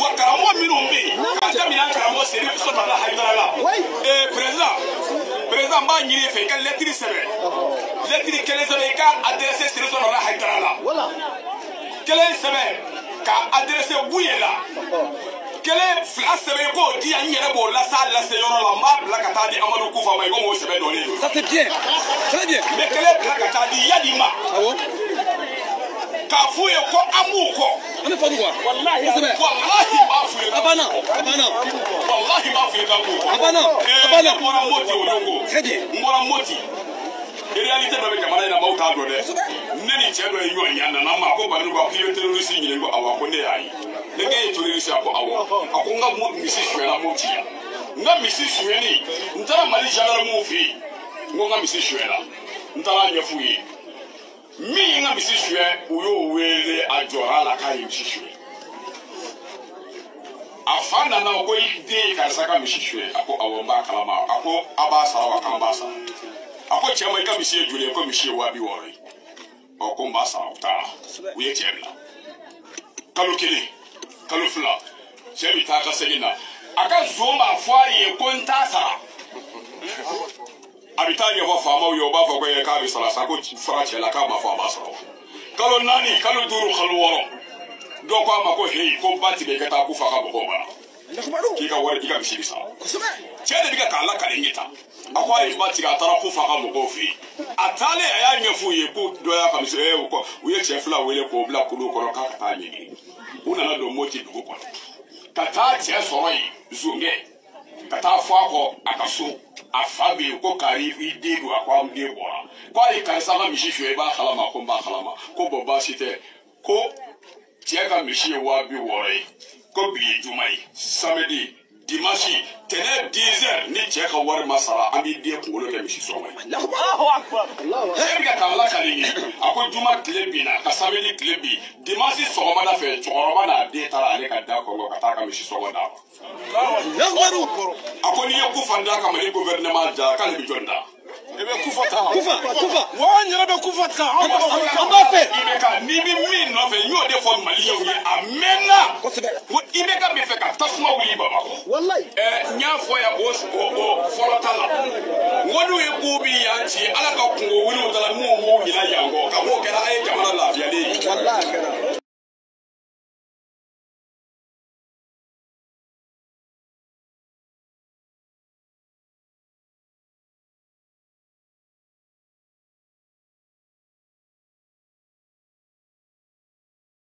Wa karamɔgɔ minnu bɛ yen k'a daminɛ an karamɔgɔ Serifu Sɔnala Hayidara la. Président n b'a ɲini i fɛ i ka lɛtiri sɛbɛn, lɛtiri kelen sɛbɛn i k'a adressé Serifu Sɔnala Hayidara la, kelen sɛbɛn k'a adressé Buye la, kelen fila sɛbɛn i k'o di yan, n yɛrɛ b'o lase a lase yɔrɔ la, n b'a bila ka taa di Amadu Kufa ma i ko m'o sɛbɛn dɔɔnin don. Ça c'est bien. Très bien. N bɛ kelen bila ka taa di Yadi ma. Awɔ. K'a f'u ye ko an b'u kɔ. An bɛ fatu quoi. Walahi Kosɛbɛ. Walahi n b'a f'u ye. A banna. A banna. Walahi n b'a f'u ye k'an b'u kɔ. A banna. A banna. Ne bɔra Moti o don ko. Très bien. N bɔra Moti. Réalité dɔ bɛ jamana in na, maaw t'a dɔn dɛ. Ne ni cɛ dɔ ye ɲɔgɔn ye, a nana n ma ko Baliku, a ko i ye terroriste ɲini, ko awɔ, ko ne y'a ye. Ne k'e ye terroriste? A ko awɔ. A ko n ka misi sonyɛna Moti yan. N ka misi sonyɛni, n taara Mali gendarmew fɛ yen. N ko n ka misi sonyɛna. N taara ɲɛf'u ye. Min ye n ka misi suɲɛ, u y'o wele, a jɔra a la k'a ye misi suɲɛ. A fa nana, o ko i den ye karisa ka misi suɲɛ? A ko awɔ, n b'a kalama. A ko a b'a sara wa? K'an b'a sara. A ko cɛ ma, i ka misi ye joli ye? Ko misi ye 60 000 ye. Ɔ, ko n b'a sara. U taara, u ye cɛ bila. Kalo kelen, kalo fila, cɛ bɛ taa ka segin na, a ka zon b'a fɔ a ye ko n t'a sara. A bɛ taa ɲɛfɔ faamaw ye, o b'a fɔ ko k'a bɛ sara sa, ko fara cɛ la k'a ma fɔ a b'a sɔrɔ. Kalo 4, kalo 5, kalo 6, dɔw ko a ma ko heyi, ko ba tigɛ i ka taa Kufa ka mɔgɔw bara k'i ka wari, i ka misi bɛ sara. Cɛ de bɛ ka k'a lakale ɲɛ tan. A ko a ye ba tigɛ, a taara Kufa ka mɔgɔw fɛ yen. A taalen, a y'a ɲɛf'u ye ko dɔ y'a ka misi. O kɔ, u ye cɛ fila wele k'o bila kulu kɔnɔ k'a ka taa ɲɛɲini. U nana don Moti dugu kɔnɔ ka taa cɛ sɔrɔ yen, zonkɛ, ka taa fɔ a kɔ a ka so, a fa bɛ yen, ko kari, i den don? A ko an den bɔra, ko a ye karisa ka misi suɲɛ, i b'a kalama? Ko n b'a kalama. Ko bɔn, baasi tɛ, ko cɛ ka misi ye 60 000 ye, ko bi ye juma ye, samedi, dimanche, tɛnɛ 10 heures, ni cɛ ka wari ma sara, an b'i den kunkolo kɛ misi sɔngɔ ye. Cɛ bɛ ka k'a lakale ye. A ko juma tile binna ka samedi tile bin, dimanche sɔgɔmada fɛ, cɛkɔrɔba n'a den taara ale ka da kɔngɔ ka taa ka misi sɔngɔ d'a ma. A ko n'i ye Kufa da ka Mali gouvernement ja, k'ale bɛ jɔn da? I bɛ Kufa ta. Kufa, Kufa. Wa an yɛrɛ bɛ Kufa ta. An b'a fɛ. IBK, n'i bɛ min nɔfɛ, n y'o de fɔ maliyɛnw ye a mɛnna. Kosɛbɛ. Ko IBK bɛ fɛ ka tasuma wuli Bamakɔ. Walayi. N y'a fɔ yan o fɔlɔ ta la. N ko n'u ye k'u bɛ yan ci, Ala ka kungo wuli u da la, n'u m'u ɲinɛ yan kɔ, ka b'o kɛra an ye jamana lafiyalen ye.